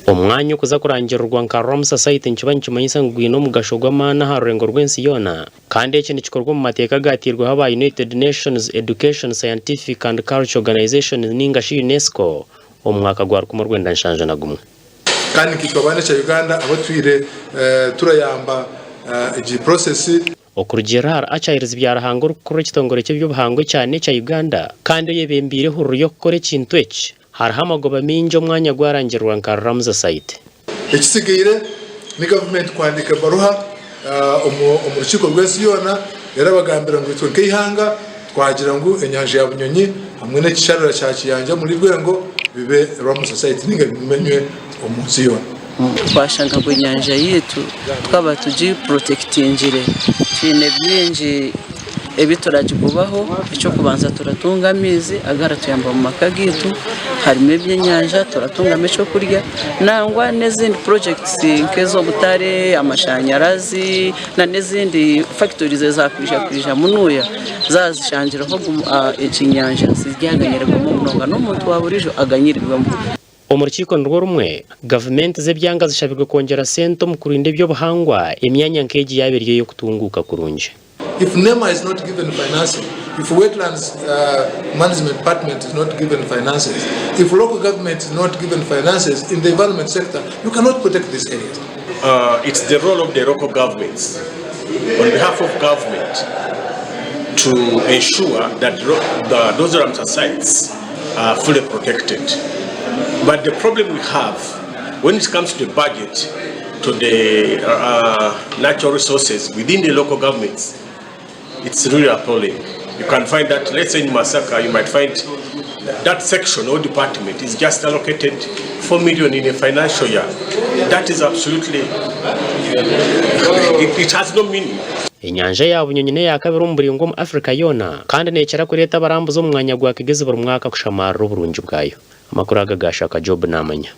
Omwanya okuza kurangirirwa nka Ramsar Site nikiba nikimanyisa ngu gwine omugasho gw'amaani aha rurengo rw'ensi yoona kandi eki nikikorwa omu mateeka agaatairweho aba United Nations Education, Scientific and Culture Organization ninga shi UNESCO omu mwaka gwa 1971. Kandi nkaitwe abaana ekya Uganda abatwire turayamba egi process. Okurugiirira ahari Achilles Byaruhanga orikukurira ekitongore ky'eby'obuhangwa ekya Nature Uganda kandi oyebembeire ehururu y'okukora ekintu eki, hariho amagoba maingi omwanya gwarangirirwa nka Ramsar Site. Ekisigaire ni gavumenti kuhandiika ebaruha omu rukiiko rw'ensi yoona erabagambira ngu itwe nk'eihanga twagira ngu enyanja ya Bunyonyi hamwe n'ekisharara kya Kiyanja omuri Rwengo bibe Ramsar Site ninga bimenywe omu nsi yoona. Twashanga ngu enyanja yaitu twaba tugipurotekitingire twine bingi ebi turagigubaho. Eky'okubanza turatunga amaizi agaratuyamba omu maka gaitu, harimu ebyenyanja turatungamu ekyokurya nangwa n'ezindi purojekiti nk'ez'obutare, amashanyarazi n'ezindi fakitori ezakwija kwija munuya zaaba zishangireho egi nyanja ziryaganyirwamu munonga n'omuntu wa buriijo aganyirwemu. Omu rukiiko nirwo rumwe, gavumenti z'ebyanga zishabirwe kwongyera sente omu kurinda eby'obuhangwa emyanya nk'egi yaaba eri ey'okutunguuka kurungi. If NEMA is not given financing, if wetlands management department is not given finances, if local government is not given finances in the environment sector, you cannot protect these areas. It's the role of the local governments on behalf of government to ensure that those Ramsar sites are fully protected. But the problem we have when it comes to the budget to the natural resources within the local governments, it's really appalling. You can find that, let's say in Masaka, you might find that section or department is just allocated 4 million in a financial year. That is absolutely, it, it has no meaning. Enyanja ya Bunyonyi n'eya kabiri omu buraingwa omu Africa yoona kandi neekira kureeta abarambuzi omu mwanya gwa Kigezi buri mwaka kushamaarira oburungi bwayo. Amakuru aga ga Shaka Job Namanya.